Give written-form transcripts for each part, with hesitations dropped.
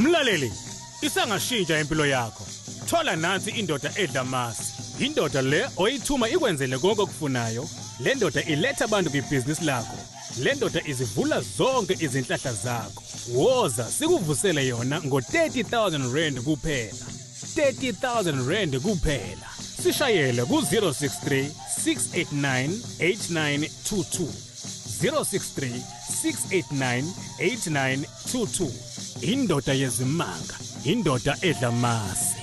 Mlaleli, isangashintsha impilo yakho. Thola nansi indoda edla amasi. Indoda le oyithuma ikwenzele konke okufunayo. Le ndoda iletha abantu kwibhizinisi lakho. Le ndoda izivula zonke izinhlahla zakho. Woza sikuvusele yona ngo-30,000 rand kuphela. 30,000 rand kuphela. Sishayele ku-063 689 8922. 063 689 8922. Indoda yezimanga, indoda edla masi.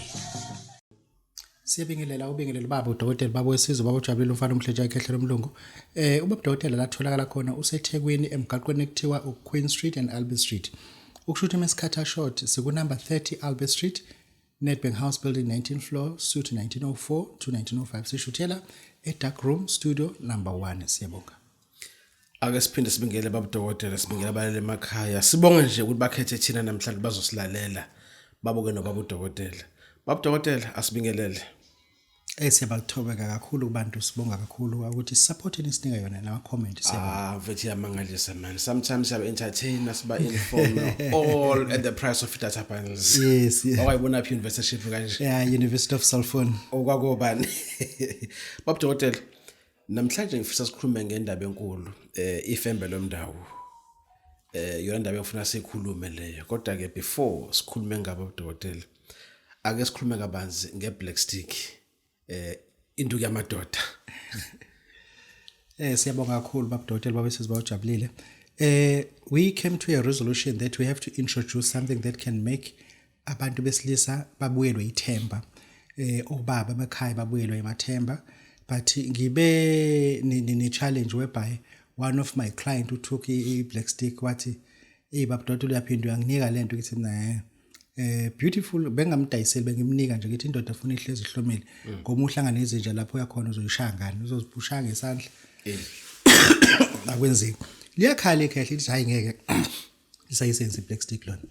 Siyabingelela, ubingelele baba udokotela, baba wesizwe, baba ujabulile, umfana omhle nje ekhehla lomlungu. Ubaba udokotela la tholakala khona useThekwini, emgaqweni ekuthiwa uQueen Street and Albert Street. Ukusho ukuthi mesikhatha short siku number 30 Albert Street, Nedbank House Building, 19 floor, suite 1904 to 1905. Sishuthela eDark Room Studio number 1. Siyabonga. Ake siphinde sibingele babudokotela, sibingele abalele emakhaya. Sibonge nje ukuthi bakhethe thina namhlanje bazosilalela. Babuke nobaba udokotela. Babudokotela, asibingelele. Siyabathobeka kakhulu kubantu, sibonga kakhulu ukuthi support enisinika yona nama comment, siyabonga. Ah, mfethu, iyamangalisa man. Sometimes siyabe entertain, siba inform, all at the price of data bundles. Yes. Awayibona phi university kanje? Yeah, University of Salford. Okwakobani. Babudokotela, namhlanje ngifisa sikhulume ngendaba enkulu, ifembe lomndawo. Yona ndaba engifuna sikhulume leyo. Kodwa ke before sikhulume ngabo budokotela, ake sikhulume kabanzi ngeblack stick. Induku yamadoda. Siyabonga kakhulu babudokotela, babe sizibawujabulile. We came to a resolution that we have to introduce something that can make abantu besilisa babuyelwe ithemba. Obaba emakhaya babuyelwe emathemba, but ngibe ne challenge whereby one of my client who took i black stick wathi, "Hey babudokotela, uyaphinda uyanginika lento." Ngithi mina, beautiful, bengamdayiseli, bengimnika nje, ngithi indoda afuna ihlezi ihlomile ngoba uhlangana nezinja lapho uyakhona, uzoyishaya ngani? Uzoziphusha ngesandla? Akwenzeki. Liyakhala ikhehla, lithi, "Hayi, ngeke lisayisenze black stick lona."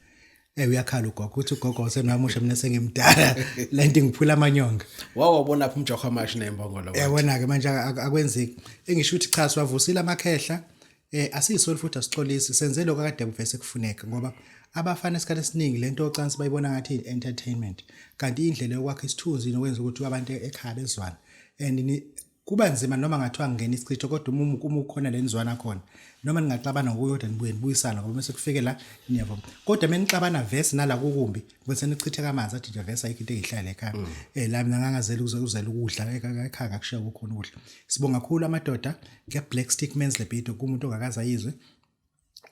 Uyakhala ugogo, uthi ugogo usenamusha, mina sengimdala, lento ngiphula amanyonga. Wawabona phi umjaho amashi nembongolo? Yabona ke manje, akwenzeki. Engisho ukuthi cha, siwavusile amakhehla. Asiyisoli futhi asixolisi, senze lokho akade kuvese kufuneka, ngoba abafana esikhathi esiningi lento ocansi bayibona ngathi entertainment, kanti indlela yokwakha isithunzi nokwenza ukuthi abantu ekhaya bezwane. And kuba nzima noma ngathiwa ngingena isichitho, kodwa uma ukhona lenizwana khona, noma ningaxabana ngokuyodwa, nibuye nibuyisana, ngoba mase kufike la niyavuma. Kodwa menixabana vese nala kukumbi, bese nichitheka amanzi, athi nje vese ayikho into eyihlala ekhaya. La mina ngangazela ukuze uzela ukudla ekhaya, ngakushiya kukhona ukudla. Sibonga kakhulu amadoda nge Black Stick Men's Libido. Kumuntu ongakaze ayizwe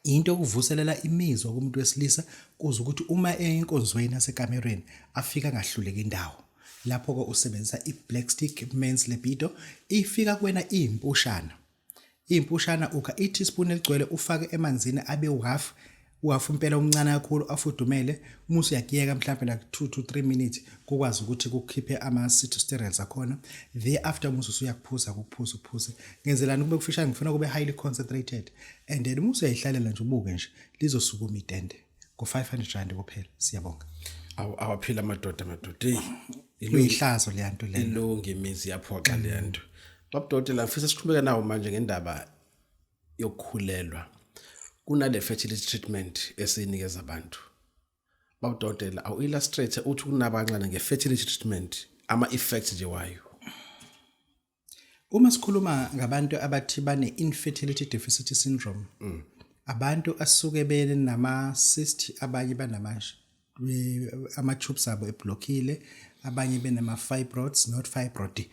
into yokuvuselela imizwa kumuntu wesilisa, kuze ukuthi uma enkonzweni yasekamerweni afika angahluleki indawo. Lapho-ke usebenzisa i-Black Stick Men's Libido. Ifika kuwena iyimpushana iyimpushana. Ukha i-teaspoon eligcwele, ufake emanzini abe uhalf, uhalf impela, umncane kakhulu, afudumele. Uma usuyakuyeka mhlawumbe like 2 to 3 minutes, kukwazi ukuthi kukhiphe ama-sitosterols akhona. Thereafter uma usuyakuphuza, kukuphuza uphuze ngenzelani kube kufishane, ngifuna kube highly concentrated. And then uma usuyayihlalela nje, ubuke nje, lizosukuma itende ngo-500 rand kuphela. Siyabonga. Awaphila amadoda, amadoda. Hey. Kuyihlazo leya nto leyo. Ilungi imizi, yaphoxa leya nto. Babudokotela, ngifisa siqhubeke nawo manje ngendaba yokukhulelwa. Kunale fertility treatment esiyinikeza abantu. Babudokotela, awu illustrate uthi kunaba kancane nge-fertility treatment, ama effects nje wayo. Uma sikhuluma ngabantu abathi bane-infertility deficit syndrome, abantu asuke benama-cyst, abanye banama ama-tubes abo eblockile, abanye benama-fibroids, not fibroid,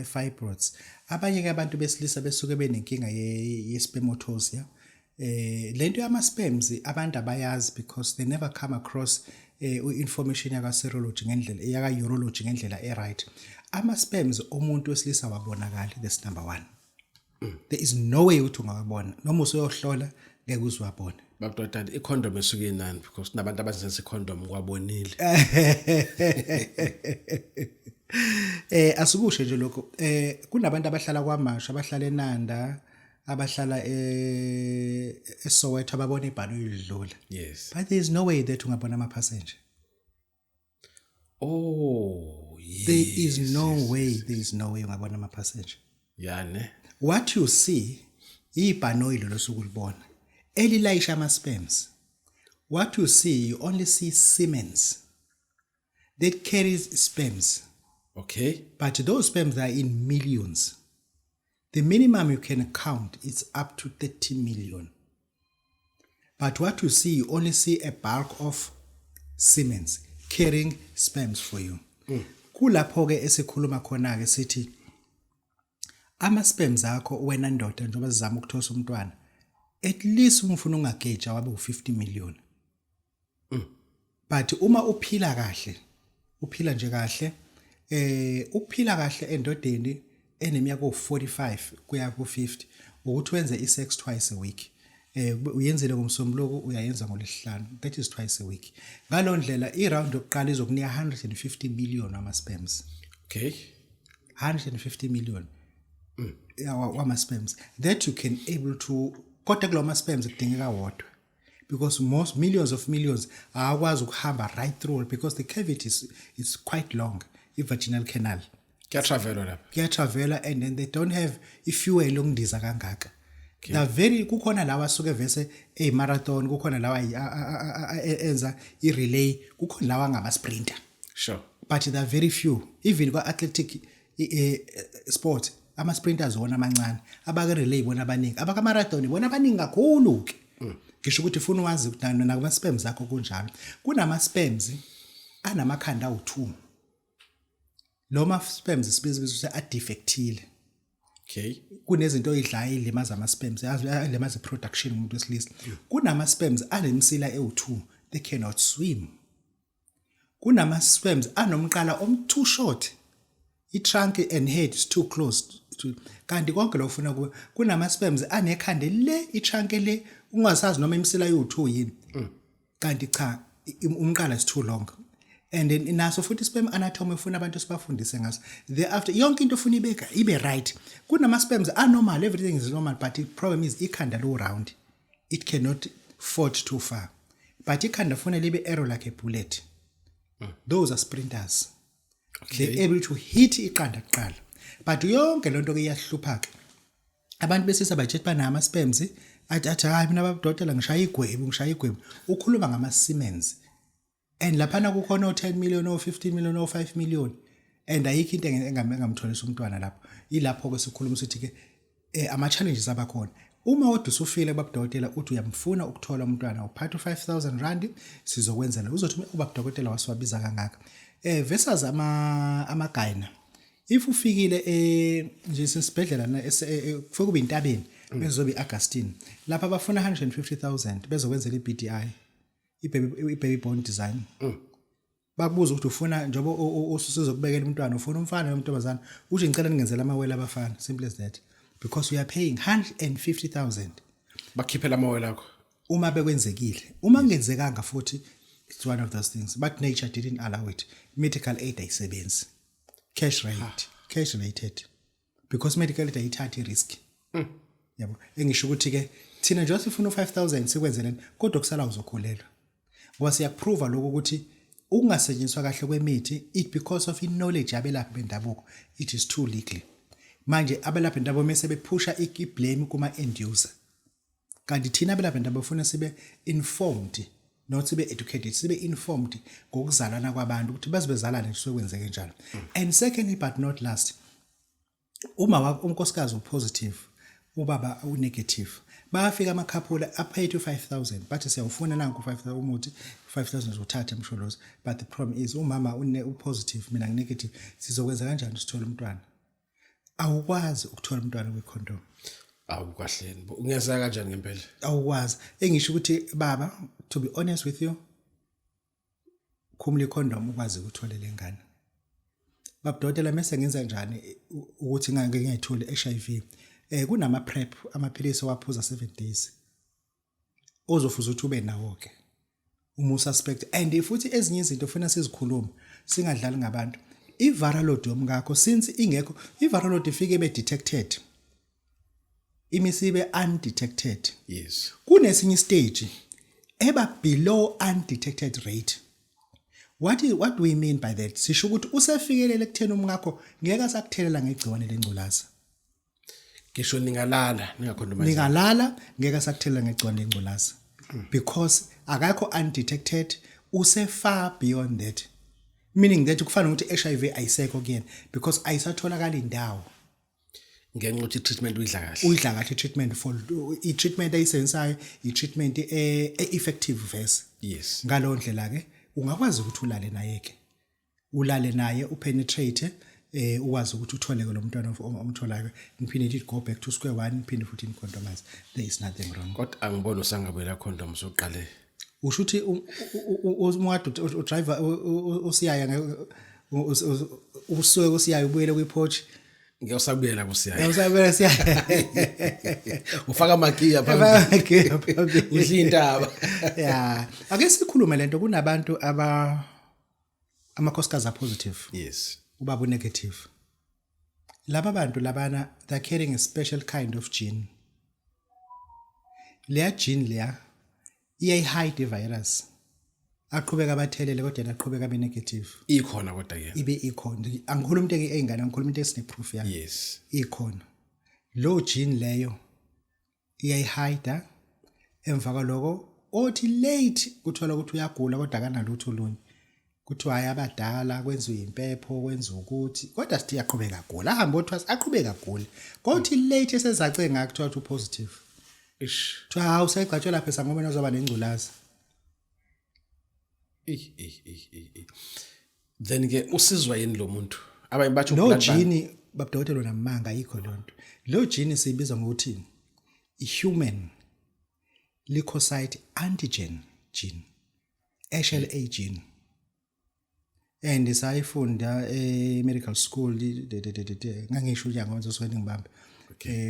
fibroids. Abanye-ke abantu besilisa besuke benenkinga ye-spermatosia. Lento yama sperms abantu abayazi because they never come across information yaka serology ngendlela, yaka urology ngendlela e right. Ama sperms omuntu wesilisa wabonakala, that's number 1. There is no way ukuthi ungawabona, noma usuyohlola ngeke uzwabona. Babudokotela, i-condom esuke inani? Because kunabantu abasebenzisa i-condom kwabonile. Asikusho nje lokho, kunabantu abahlala kwaMashu, abahlala eNanda, abahlala eSoweto, ababona ibhanoyi lidlula. But there is no way that ungabona ama passenger. Oh. There is no way, there is no way ungabona ama passenger. Yani. What you see, ibhanoyi lolo suku libona elilayisha ama sperms. What you see, you only see semens that carries sperms. But those sperms are in millions. The minimum you can count is up to 30 million. But what you see, you only see a bulk of semens carrying sperms for you. Kulapho ke esikhuluma khona ke sithi ama sperms akho wena ndoda, njengoba sizama ukuthosa umntwana, at least uma ufuna ungageja wabe u50 million. But uma uphila kahle, uphila nje kahle, ukuphila kahle endodeni eneminyaka u45 kuya ku50, ukuthi wenze isex twice a week. Uyenzele ngomsombuluko, uyayenza ngolesihlanu, that is twice a week. Ngalo ndlela i-round yokuqala izokunika 150 million ama sperms. 150 million wama sperms that you can able to, kodwa kulawo ma sperms kudingeka wodwa, because most millions of millions awakwazi ukuhamba right through, because the cavity is quite long, i-vaginal canal. Kuyatravelwa lapha. Kuyatravela, and then they don't have ifuel yokundiza kangaka. The very kukhona lawa asuke vese eyi-marathon, kukhona lawa enza i-relay, kukhona lawa angama-sprinter. But there are very few. Even kwa-athletic sport, ama-sprinters wona amancane, abaka-relay bona abaningi, abaka-marathon bona abaningi kakhulu-ke. Ngisho ukuthi ufuna wazi ukuthi nakuma-sperms akho kunjalo. Kunama-sperms anamakhanda awu-2. Lo ma-sperms sibiza ukuthi adefectile. Kunezinto oyidlayo ey'limaza ama-sperms, ey'limaza i-production umuntu wesilisa. Kunama-sperms anemisila ewu-2, they cannot swim. Kunama-sperms anomqala om too short, i-trunk and head is too close to, kanti konke lo ufuna kube. Kunama-sperms anekhanda le, i-trunk le, ungasazi noma imisila ewu-2 yini, kanti cha, umqala is too long. And then naso futhi sperm anatomy ufuna abantu sibafundise ngaso. Thereafter yonke into ufuna ibeka ibe right. Kunama sperms anormal, everything is normal, but the problem is ikhanda lo round, it cannot fought too far, but ikhanda funa libe arrow like a bullet. Those are sprinters. They able to hit iqanda kuqala. But yonke lonto ke iyahlupha ke abantu besisa bajethi banama sperms, athi, "Hayi, mina babudokotela ngishaya igwebu, ngishaya igwebu." Ukhuluma ngama semens, and laphana kukhona o-10 million, o-15 million, o-5 million, and ayikho into engamtholisa umntwana lapho. Ilapho-ke sikhuluma sithi-ke ama-challenges abakhona uma kodwa usufile kubabudokotela, uthi uyamfuna ukuthola umntwana, uphatha u-R5000, sizokwenzela. Uzothi ubabudokotela wasiwabiza kangaka, versus amagayina. If ufikile nje sesibhedlela kufike kube intabeni, bezobe iAugustine lapha, bafuna 150,000 bezokwenzela iBDI, i-baby bone design. Bakubuza ukuthi ufuna, njengoba usuzokubekela umntwana, ufuna umfana noma intombazana? Uthi, "Ngicela ningenzele amawele abafana." Simple as that, because we are paying 150,000. Bakhiphela amawele akho. Uma bekwenzekile. Uma kungenzekanga futhi, it's one of those things, but nature didn't allow it. Medical aid ayisebenzi, cash rate, cash rated, because medical aid ayithathi risk, yabo. Engisho ukuthi ke thina nje sifuna u5000 sikwenzeleni, kodwa kusala uzokhulelwa, ngoba siyakuprova lokho ukuthi ukungasetshenziswa kahle kwemithi, it because of knowledge yabelaphi bendabuko, it is too little. Manje abelaphi bendabuko mase bephusha i-blame kuma end user, kanti thina abelaphi bendabuko funa sibe informed, not sibe educated, sibe informed ngokuzalana kwabantu, ukuthi baze bezalane kusuke kwenzeke njalo. And secondly but not last, uma unkosikazi upositive, ubaba unegative, bayafika amakhaphula aphethe u5000, bathi, "Siyawufuna nanku 5000 umuthi, 5000 uzothatha emsholozi, but the problem is umama une upositive, mina nginegative, sizokwenza kanjani sithole umntwana?" Awukwazi ukuthola umntwana kwicondom. Awu kahleni bo, ungeza kanjani ngempela? Awukwazi. Engisho ukuthi baba, to be honest with you, khumula icondom ukwazi ukuthola lengane. Babudokotela, mase ngenza njani ukuthi ngake ngiyithole HIV? Kunama PrEP, amaphilisi owaphuza 7 days, ozofuza ukuthi ube nawo ke uma ususpect. And futhi ezinye izinto ufuna sizikhulume, singadlali ngabantu. I-viral load yomkakho, since ingekho i-viral load, ifike ibe detected, imisibe undetected. Kunesinye stage eba below undetected rate. What do we mean by that? Sisho ukuthi usefikelele ekutheni umkakho ngeke asakuthelela ngegciwane lengculaza. Ngisho ningalala ningakhondomize? Ningalala, ngeke asakuthelela ngegciwane lengculaza. Because akakho undetected, use far beyond that, meaning that kufana ukuthi HIV ayisekho kuyena because ayisatholakala indawo. Ngenxa yokuthi i-treatment uyidla kahle. Uyidla kahle i-treatment, for i-treatment ayisebenzisayo, i-treatment e-effective vese. Ngalowo ndlela ke ungakwazi ukuthi ulale naye ke, ulale naye, upenetrate, ukwazi ukuthi uthole ke lo mntwana omtholayo, niphinde nithi go back to square one, niphinde futhi nicondomize. There is nothing wrong. Kodwa angiboni usangabuyela condom soqale. Usho ukuthi umwadu udriver usiyaya, usuke usiyaya ubuyele kwiporch. Ngeke usabuyela kusiyaya. Usabuyela siyaya. Ufaka amagiya phambili, udla intaba. Ya, ake sikhulume lento. Kunabantu aba amakhosikazi are positive, ubaba unegative. Laba bantu labana, they're carrying a special kind of gene. Leya gene leya iyayihide ivirus, aqhubeka abathelele kodwa yena aqhubeka abe negative. Ikhona kodwa ke. Ibe ikhona. Angikhulumi into eyingane, angikhulumi into esine-proof yayo. Ikhona lo gene leyo, iyayihide. Emva kwaloko othi late kuthola ukuthi uyagula kodwa akanalutho olunye, kuthiwa hayi, abadala kwenziwe impepho, kwenziwa ukuthi, kodwa sithi iyaqhubeka agula, ahambe othwasa, aqhubeka agule, kodwa late esezace ngakho kuthiwa ukuthi upositive. Ish. Kuthiwa hawu, usayigcatshwe lapha esangomeni, ozoba nengculazi. Eh eh eh eh eh. Then ke usizwa yini lo muntu? Abanye bathi no ublood bank. Gene, babudokotela, namanga, ayikho leyo nto. Leyo gene siyibiza ngokuthi i-human leukocyte antigen gene, HLA gene, and sayifunda e-medical school. Ngangisho nje ngoba sosuke ngibambe,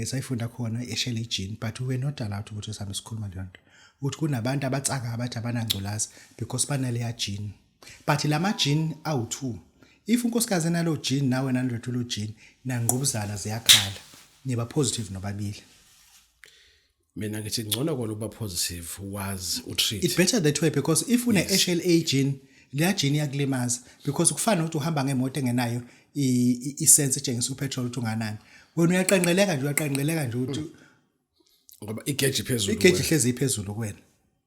sayifunda khona i-HLA gene, but we were not allowed ukuthi sihambe sikhuluma leyo nto, ukuthi kunabantu abatsaka abathi abanangculazi because banaleya gene. But lama gene awu2, if unkosikazi enalo gene nawe nalotho lo gene, nangqubuzana ziyakhala, niba positive nobabili. Mina ngithi ngcono kona ukuba positive, wazi utreat. It better that way, because if une HLA gene, leya gene iyakulimaza, because kufana nokuthi uhamba ngemoto engenayo i-sense etshengisa upetrol ukuthi unganani. Wena uyaqanqeleka nje, uyaqanqeleka nje ukuthi Ngoba igeji phezulu. Igeji wena. Ihlezi iphezulu kuwena,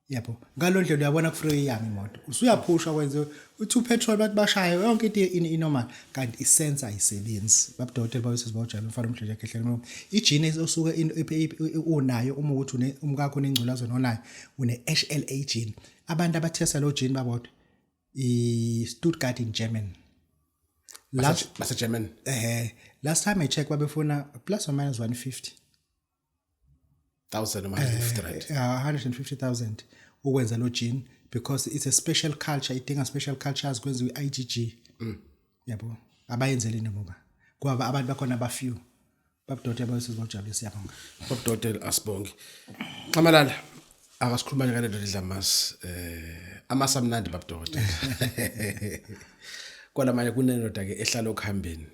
yabo. Ngalo ndlela uyabona kufree yami imoto, usuyaphusha, kwenze uthi upetrol, bathi bashaye yonke into inormal, kanti isensor ayisebenzi. Babudokotela bayosiza bawujala umfana omhlanje ekhehleni. Ijini osuke unayo uma ukuthi umkakho unengculazo nonayo, une HLA gene. Abantu abathesta lo gene babodwa i Stuttgart in Germany. Last Base German. Last time I check, babefuna plus or minus 150 1000 noma 150 rand. 150,000 ukwenza lo gene, because it's a special culture, idinga special cultures, kwenziwe i-IgG, yabo. Abayenzeli noma ba kwaba abantu bakhona ba few. Babudokotela bayosiza bawujabulisa, siyabonga. Babudokotela, asibonge. Xamalala, akasikhuluma nje ngale ndoda idla amasi. Amasi amnandi, babudokotela. Kodwa manje kunendoda ke ehlala okuhambeni.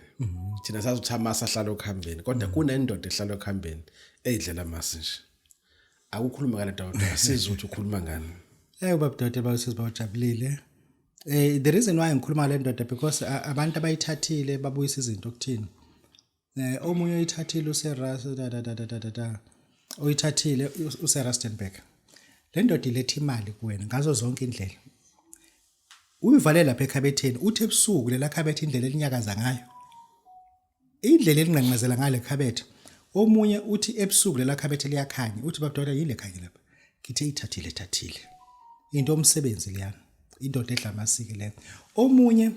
Thina sazi ukuthi amasi ahlala okuhambeni, kodwa kunendoda ehlala okuhambeni eyidlela amasi nje. Akukhuluma ngale dokotela, sizwe ukuthi ukhuluma ngani. Babudokotela bayosiza bawujabulile. The reason why ngikhuluma le ndoda because abantu abayithathile babuyisa izinto kuthini. Omunye oyithathile useRas da da da da da da da. Oyithathile useRustenburg. Le ndoda iletha imali kuwena ngazo zonke indlela. Uyivale lapha ekhabetheni, uthi ebusuku lela khabethe indlela elinyakaza ngayo. Indlela elinqenqezela ngale khabethe. Omunye uthi ebusuku lela khabethe liyakhanya. Uthi, "Babudokotela, yile khanye lapha." Ngithe ithathile, thathile. Into omsebenzi leyana. Indoda edla amasiki leyo. Omunye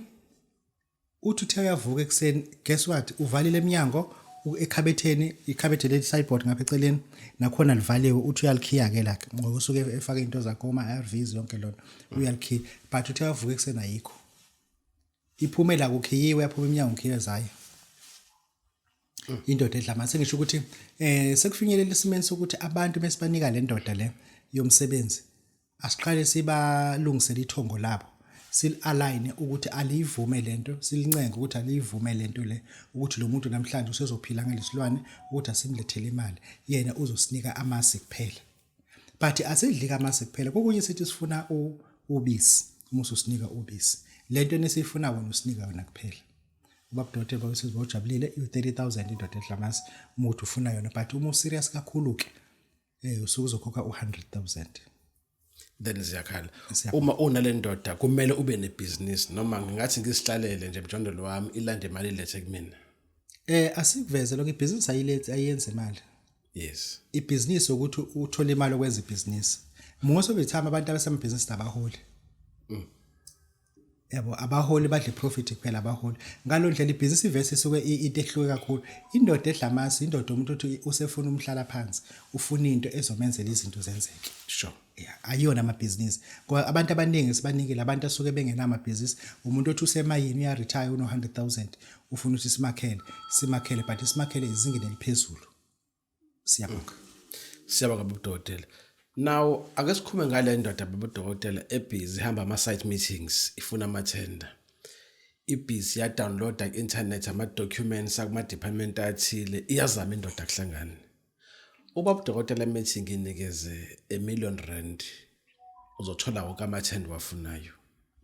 uthi uthe uyavuka ekuseni, guess what, uvalile eminyango ekhabetheni, ikhabethe leli sideboard ngapha eceleni nakhona livaliwe. Uthi uyalikhiya ke lakhe ngoba usuke efaka into zakho, uma ARVs, yonke lona uyalikhiya, but uthe uyavuka ekuseni ayikho, iphumela kukhiyiwe, yaphuma iminyango ukhiye zayo. Indoda edla amasi, ngisho ukuthi sekufinyelela esimeni sokuthi abantu besibanika le ndoda le yomsebenzi, asiqale sibalungisele ithongo labo, sil-align ukuthi aliyivume lento, silincenge ukuthi aliyivume lento le, ukuthi lo muntu namhlanje usezophila ngalesilwane, ukuthi asimlethele imali, yena uzosinika amasi kuphela. But asidlika amasi kuphela, kokunye sithi sifuna ubisi. Uma ususinika ubisi, lento esiyifuna wena usinika yona kuphela. Ubabudokotela babesiza bawujabulile, i-30,000 indoda edla amasi uma uthi ufuna yona, but uma userious kakhulu ke usuke uzokhokha u-100,000. Then ziyakhala. Uma unale ndoda kumele ube nebhizinisi, noma ngingathi ngisihlalele nje mjondolo wami, ilande imali ilethe kumina? Asikuveze lokho, ibhizinisi ayilethi, ayenze imali. Ibhizinisi ukuthi uthole imali okwenza ibhizinisi. Most of the time abantu abasemabhizinisi abaholi. Yabo, abaholi badle profit kuphela, abaholi. Ngalo ndlela ibhizinisi ivese isuke into ehluke kakhulu. Indoda edla amasi, indoda umuntu uthi usefuna umhlala phansi, ufuna into ezomenzela izinto zenzeke. Yeah, ayiyona amabhizinisi. Ngoba abantu abaningi sibanikile abantu asuke bengenamabhizinisi. Umuntu othi usemayini uya retire uno 100,000, ufuna ukuthi simakhele, simakhele, but simakhele izingeni eliphezulu. Siyabonga. Siyabonga baba. Now ake sikhulume ngale ndoda baba dokotela ebusy ihamba ama site meetings, ifuna ama tender. Ibusy ya downloada ku internet ama documents akuma department athile, iyazama indoda kuhlangana. Ubaba dokotela meeting inikeze R1 million, uzothola wonke ama tender wafunayo.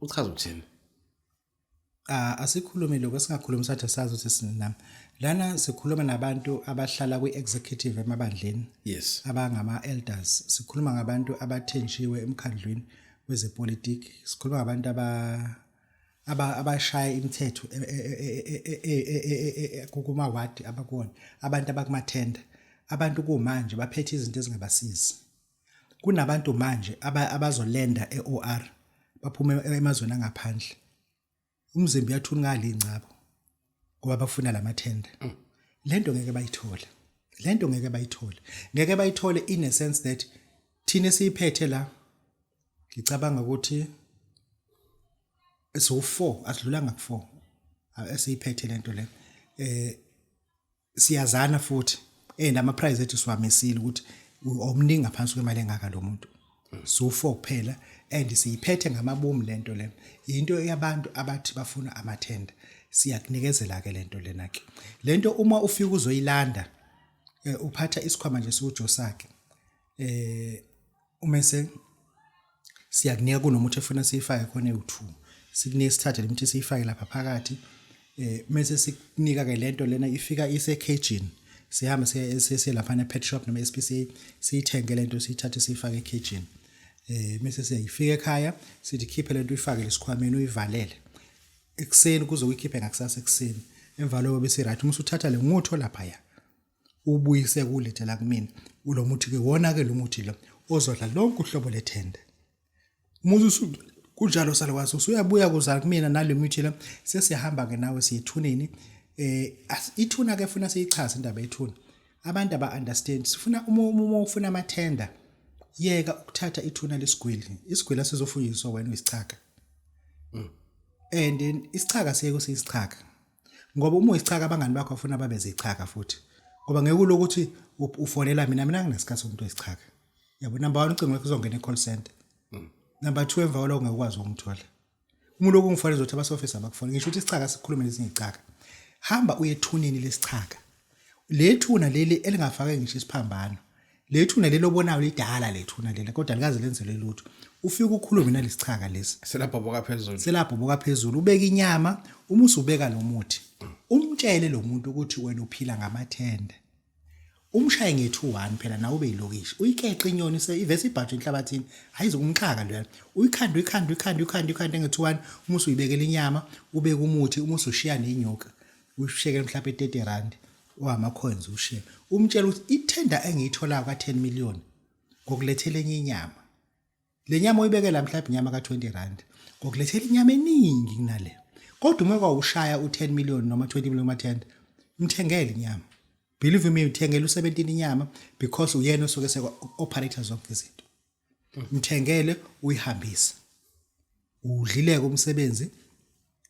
Uchaza ukuthini? Ah, asikhulume lokho, singakhulumi sathi sazi ukuthi sinami. Lana sikhuluma nabantu abahlala kwi-executive emabandleni. Abangama elders. Sikhuluma ngabantu abathenjiwe emkhandlwini wezepolitiki. Sikhuluma ngabantu aba abashaya imithetho kuma ward abakuwona, abantu abakumathenda, abantu kumanje baphethe izinto ezingabasizi. Kunabantu manje abazolenda eOR baphume emazweni angaphandle, umzimba uyathuna ngale ingcabo ngoba bafuna lamathenda. Lento ngeke bayithole, lento ngeke bayithole, ngeke bayithole in a sense that thina siyiphethe la. Ngicabanga ukuthi so 4, asidlulanga ku4 esiyiphethe lento le. Siyazana futhi and ama price ethu siwamisile ukuthi omningi ngaphansi kwemali engaka lo muntu. So 4 kuphela and siyiphethe ngamabomu lento le. Into yabantu abathi bafuna amathenda, siyakunikezela ke lento lena ke. Lento uma ufika uzoyilanda, uphatha isikhwama nje siwujosakhe, umese siyakunika kunomuthi efuna siyifake khona ewu2, sikunike, sithathe lemithi siyifake lapha phakathi, mase sikunika ke lento lena. Ifika ise cagini, sihamba siye lapha ne pet shop noma SPCA, siyithenge lento, siyithathe, siyifake ecagini, mase siyayifika ekhaya, sithi khiphe lento, uyifake lesikhwameni, uyivalele ekuseni kuze uyikhiphe ngakusasa ekuseni. Emva lokho bese right, uma usuthatha le ngutho lapha ya ubuyise kulethe la kumina ulo muthi ke, wona ke lo muthi lo ozodla lonke uhlobo lethenda. Uma kunjalo salukwazi usuyabuya kuza kumina nale mithi le, sesiyahamba ke nawe siyethuneni. Ithuna ke funa siyichaze indaba yethuna, abantu aba understand. Sifuna uma ufuna amathenda, yeka ukuthatha ithuna lesigwili. Isigwili asizofundiswa wena uyisichaka, and then isichaka siyeke usisichaka, ngoba uma uyisichaka abangani bakho afuna babe zichaka futhi, ngoba ngeke ulokuthi ufonela mina. Mina nginesikhathi somuntu oyisichaka, yabo. Number 1, ucingo lwakho uzongena e-call center. Number 2, emva kwalokho ngeke ukwazi ukungithola. Uma lokhu ungifonela uzothi abasofisi abakufona. Ngisho ukuthi isichaka sikhulume nezinye icaka. Hamba uye ethuneni lesichaka, lethuna leli elingafake ngisho isiphambano, lethuna leli obonayo lidala, lethuna leli kodwa likaze lenzelwe lutho. Ufike ukhulume nalesichaka lesi. Selabhoboka phezulu. Selabhoboka phezulu, ubeka inyama, uma usubeka lo muthi, umtshele lo muntu ukuthi wena uphila ngamathende, umshaye nge-2-1 phela nawe ube yilokishi, uyikeqe inyoni se ivese ibhajwe enhlabathini, ayizokumxhaka loya. Uyikhande, uyikhande, uyikhande, uyikhande, uyikhande nge-2-1. Uma usuyibekela inyama, ubeke umuthi, uma usushiya nenyoka, ushiyeke mhlawumbe 30 rand owama-coins, ushiye, umtshele ukuthi ithenda engiyitholayo ka-10 million ngokulethela enye inyama. Le nyama oyibekela mhlawumbe inyama ka-20 rand, ngokulethela inyama eningi kunale. Kodwa uma kwawushaya u-10 million noma 20 million mathenda, mthengele inyama. Believe me, uthengele u-17 inyama because uyena osuke seka-operator zonke izinto. Mthengele, uyihambise, udlileke umsebenzi,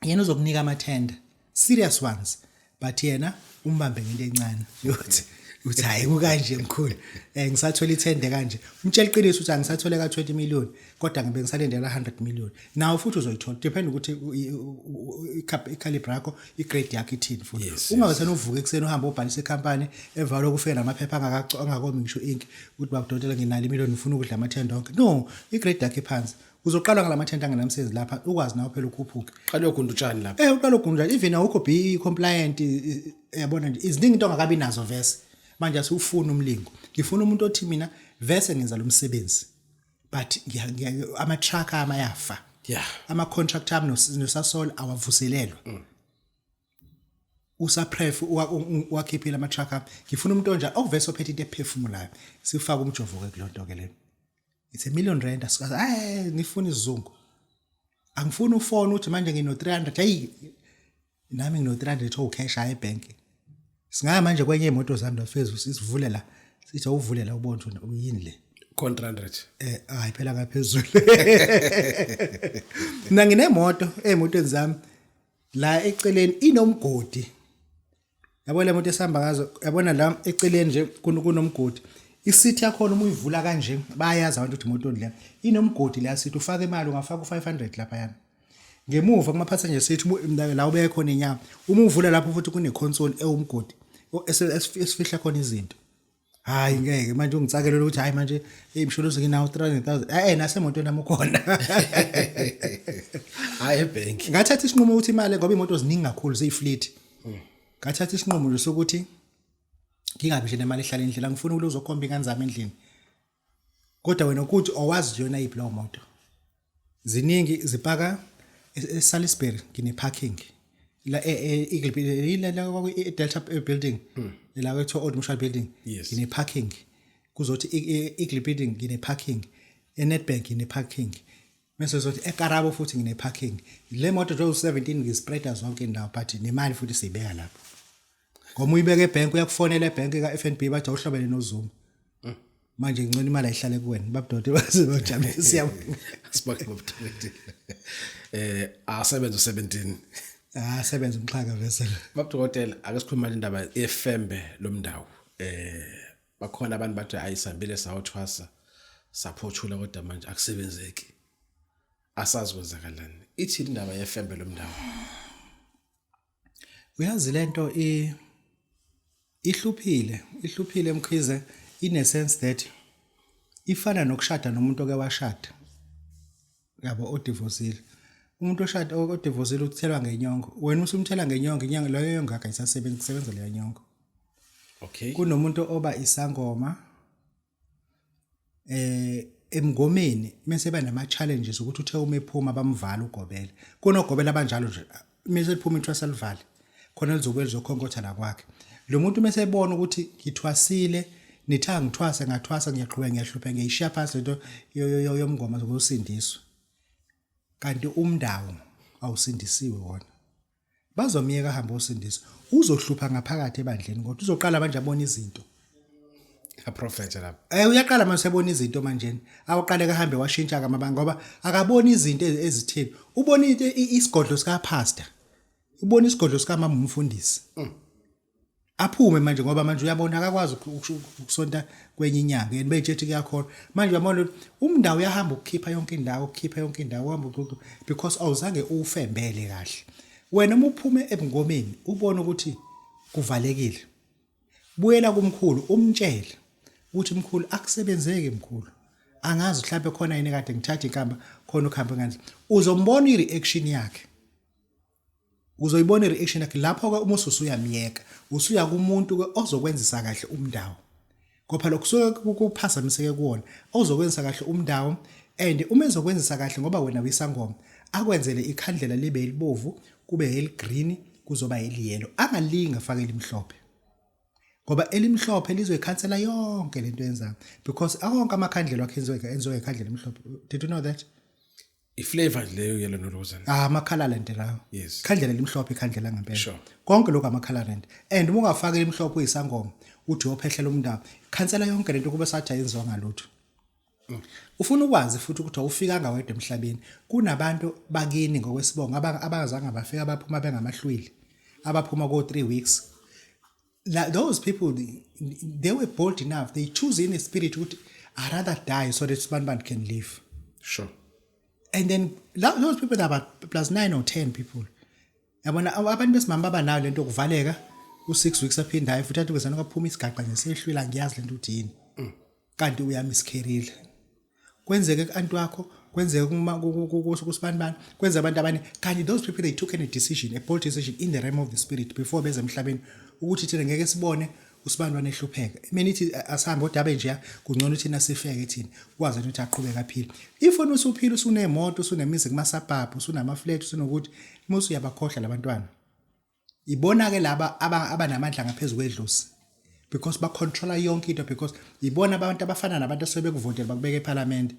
yena uzokunika amathenda, serious ones, but yena umbambe ngento encane yokuthi uthi hayi kukanje mkhulu, ngisathola ithende kanje. Umtshela iqiniso ukuthi angisathole ka 20 million kodwa ngibe ngisalindela 100 million. Nawo futhi uzoyithola, depend ukuthi i-calibre yakho, i-grade yakho ithini futhi. Ungabe senuvuka ekuseni uhambe ubhalisa ikhampani, emva lokho ufike namaphepha angakomi ngisho ink, ukuthi babudokotela nginalo imillion, ngifuna ukudla amathenda onke. No, i-grade yakho iphansi. Uzoqala ngalamathenda angenamsebenzi lapha, ukwazi nawe phela ukhuphuke. Qala uyogunda utshani lapha. Uqala ugunda, even awukho BEE compliant, yabona nje iziningi into ongakabi nazo vese. Manje asiwufuni umlingo, ngifuna umuntu othi mina vese ngenza lo msebenzi. But ama-truck ami ayafa. Ama-contract ami noSasol awavuselelwa. Usapref wakhiphile ama-truck ami. Ngifuna umuntu onjani okuvese ophethe into ephefumulayo. Sifake umjovo ke kulonto ke lena. It's R1 million. Asikaze ngifuna isizungu. Angifuni ufone uthi manje ngino 300. Hey, nami ngino 300 ocash ayi ebank. Singaya manje kwenye imoto zami la phezulu, sisivule la. Sithi awuvule la ubone ukuthi uyini le. Con 300. Hayi phela ngaphezulu. Mina nginemoto, emotweni zami la eceleni inomgodi. Yabo le moto esihamba ngazo, yabona la eceleni nje kunomgodi. Iseat yakhona uma uyivula kanje bayazi abantu ukuthi imoto le inomgodi. La sithi ufaka imali, ungafaka u500 lapha yana. Ngemuva kuma passenger seat la ubeke khona inyama. Uma uvula lapho futhi kune console ewumgodi esifihla khona izinto. Hayi ngeke manje ungitsakele ukuthi hayi manje, hey Msholozi, nginawo 300,000. Nasemotweni nami ukhona. Hayi ebank. Ngathatha isinqumo ukuthi imali, ngoba imoto ziningi kakhulu, ziyifleet. Ngathatha isinqumo nje sokuthi ngingabi nje nemali ehlala endlini, angifuni ukuthi uzokhomba ingane zami endlini. Kodwa wena ukuthi owazi yona yiphi leyo moto. Ziningi zipaka eSalisbury, ngine parking. La e Eagle la e Delta building. La kuthiwa Old Mutual building. Ngine parking. Kuzothi Eagle building ngine parking. eNedbank ngine parking. Bese sothi eKarabo futhi ngine parking. Le moto nje u17 ngispreada zonke indawo, but nemali futhi siyibeka lapho. Ngoba uyibeka ebank, uyakufonela ebank ka FNB bathi awuhlobene noZuma. Manje ngcono imali ayihlale kuwena. Babudoti baze bajabule, siyabonga. Sibonge, babudokotela. Asebenza u17. Ah, sebenza umxhaka vese. Babudokotela, ake sikhuluma indaba yefembe lomndawo. Bakhona abantu bathi ayisambile sawothwasa saphothula, kodwa manje akusebenzeki. Asazi kwenzakalani. Ithi indaba yefembe lomndawo? Uyazi lento ihluphile, ihluphile Mkhize, in a sense that ifana nokushada nomuntu oke washada. Yabo, odivosile. Umuntu oshada odivosile uthelwa ngenyongo. Wena usumthela ngenyongo, inyanga leyo yongo yakhe ayisasebenzi, kusebenza leyo nyongo. Kunomuntu oba isangoma emngomeni mase ba nama challenges ukuthi uthe uma ephuma bamvala ugobela. Kunogobela abanjalo nje, mase liphuma ithwasa livale khona lizobuye lizokhonkotha la kwakhe. Lo muntu mase ebona ukuthi ngithwasile, nitha ngithwase ngathwasa, ngiyaqhubeka ngiyahlupha, ngiyishiya phansi lento yomngoma zokusindiswa, kanti umndawo awusindisiwe wona. Bazomiyeka ahambe osindiswa, uzohlupha ngaphakathi ebandleni, kodwa uzoqala manje abona izinto. Aprofetha lapha. Uyaqala manje sebona izinto manje. Awuqale kahambe washintsha kamabanga ngoba akaboni izinto ezitheni. Ubona into isigodlo sika pastor. Ubona isigodlo sika mama umfundisi. Aphume manje ngoba manje uyabona akakwazi ukusonta kwenye inyanga, yena beyitshethi kuyakhona. Manje uyabona ukuthi umndawo uyahamba ukukhipha yonke indawo, ukukhipha yonke indawo, uhamba because awuzange uwufembele kahle. Wena uma uphume ebungomeni ubone ukuthi kuvalekile. Buyela kumkhulu umtshele ukuthi mkhulu akusebenzeki, mkhulu angazi mhlawumbe khona yini kade ngithatha inkamba khona ukuhamba nganje. Uzombona i-reaction yakhe, uzoyibona i-reaction yakhe lapho ke. Uma usuyamyeka, usuya kumuntu ke ozokwenzisa kahle umndawo, ngoba lokho kusuke kuphazamiseke kuwona ozokwenzisa kahle umndawo. And uma ezokwenzisa kahle, ngoba wena uyisangoma, akwenzele ikhandlela libe elibovu, kube eligreen, kuzoba eliyellow, angalinga afake elimhlophe, ngoba elimhlophe lizoyikhansela yonke lento yenzayo, because onke amakhandlela wakhe enziwe ngekhandlela elimhlophe. Did you know that? Iflavor leyo yellow nolozana. Ah, ama-colorant lawo. Ikhandlela elimhlophe, ikhandlela ngempela. Konke lokhu ama-colorant, and uma ungafaka elimhlophe uyisangoma uthi uyophehlela umndawo, khansela yonke lento kube sathi ayenziwa ngalutho. Ufuna ukwazi futhi ukuthi awufikanga wedwa emhlabeni, kunabantu bakini ngokwesibongo abangazange bafika, abaphuma bengamahlwili, abaphuma ko 3 weeks. La, those people, they were bold enough, they choose in a spirit ukuthi I rather die so that Sibanibani can live. And then those people are about plus 9 or 10 people. Yabona abantu besimama banayo lento yokuvaleka u6 weeks, aphindayo futhi athi kwezana kwaphuma isigaqa nje sehlwila, ngiyazi lento uthi yini, kanti uyamiscarryile. Kwenzeke ku-anti wakho, kwenzeke kusibanibani, kwenze abantu abanye, kanti those people, they took a decision, a bold decision in the realm of the spirit before beze emhlabeni, ukuthi thina ngeke sibone. Usibantwana ehlupheka, mina ithi asihambe kodwa abe nje kungcono thina sifeke, thina kwazi ukuthi aqhubeke aphile. If wena usuphila, usunemoto, usunemizi kumasabhabhu, usunama-flat, usunokuthi, musu uyabakhohlwa labantwana. Ibona-ke laba abanamandla ngaphezu kwedlozi because bacontrola yonke into, because ibona abantu abafana nabantu asebekuvotela bakubeka ephalamende.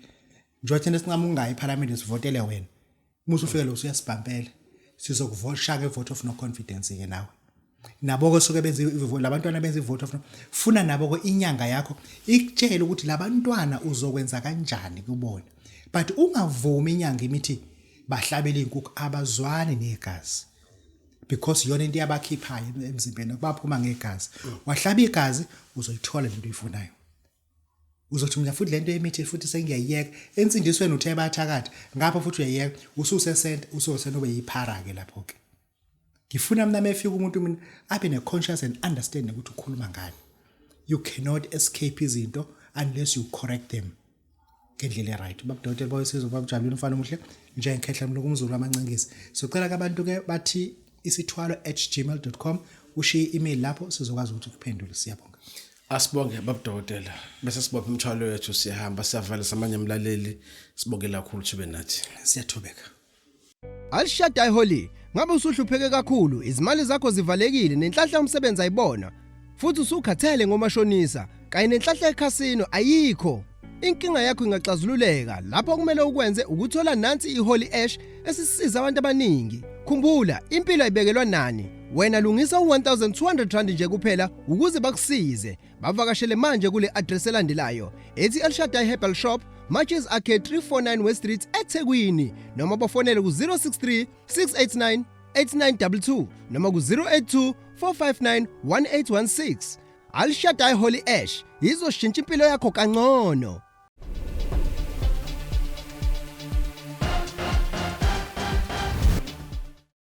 Njengoba thina sincama ukungayi ephalamende, sivotele wena, uma usufike lo usuyasibhampela, sizokuvoshaka i-vote of no confidence-ke nawe. Nabo-ke suke benza labantwana, benza i-vote of no. Funa nabo-ke inyanga yakho ikutshele ukuthi labantwana uzokwenza kanjani kubona, but ungavumi inyanga imithi bahlabele iy'nkukhu, abazwani negazi because iyona into yabakhiphayo emzimbeni, baphuma ngegazi. Wahlaba igazi, uzoyithola lento oyifunayo. Uzothi mina futhi lento yemithi futhi sengiyayiyeka. Ensindisweni uthe bayathakatha ngapha, futhi uyayiyeka, ususesenta, ususe ube yiphara-ke lapho-ke. Ngifuna mina mefika umuntu, mina abe ne-conscious and understanding ukuthi ukhuluma ngani. You cannot escape izinto unless you correct them ngendlela e-right. Babudokotela bawesizwe, babujabulile, umfana omuhle njengekhehla mloku, umzulu amancengisi. Sicela ke abantu ke bathi isithwalo@gmail.com, ushiye i-email lapho, sizokwazi ukuthi kuphendule. Siyabonga. Asibonge, babudokotela, bese sibopha imithwalo yethu, siyahamba, siyavala samanye. Mlaleli, sibonge kakhulu thube nathi. Siyathobeka. Al Shaddai Holy, ngabe usuhlupheke kakhulu, izimali zakho zivalekile, nenhlanhla yomsebenzi ayibona, futhi usukhathele ngomashonisa kanye nenhlanhla ekhasino ayikho. Inkinga yakho ingaxazululeka lapho kumele ukwenze ukuthola nansi iHoly Ash esisiza abantu abaningi. Khumbula, impilo ayibekelwa nani. Wena lungisa u1200 rand nje kuphela ukuze bakusize. Bavakashele manje kule address elandelayo ethi El Shaddai Herbal Shop, Matches Arcade, 349 West Street, eThekwini, noma bafonele ku 063 689 8922 noma ku 082 459 1816. Al Shaddai Holy Ash izoshintsha impilo yakho kangcono.